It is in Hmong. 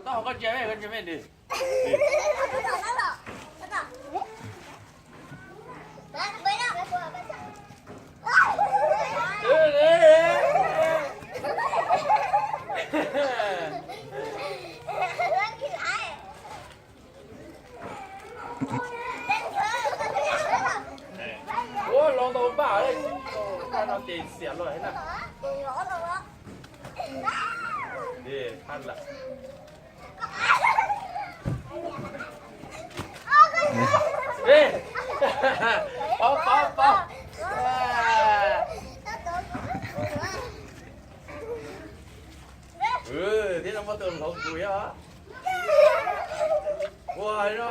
Tau koj ntsia, koj ntsia me. Ua los ntau npaj, no ces xiam los na. Thab lawm. Pov, pov, pov. Thiab no muab tus hloov kuv yog. Ua no.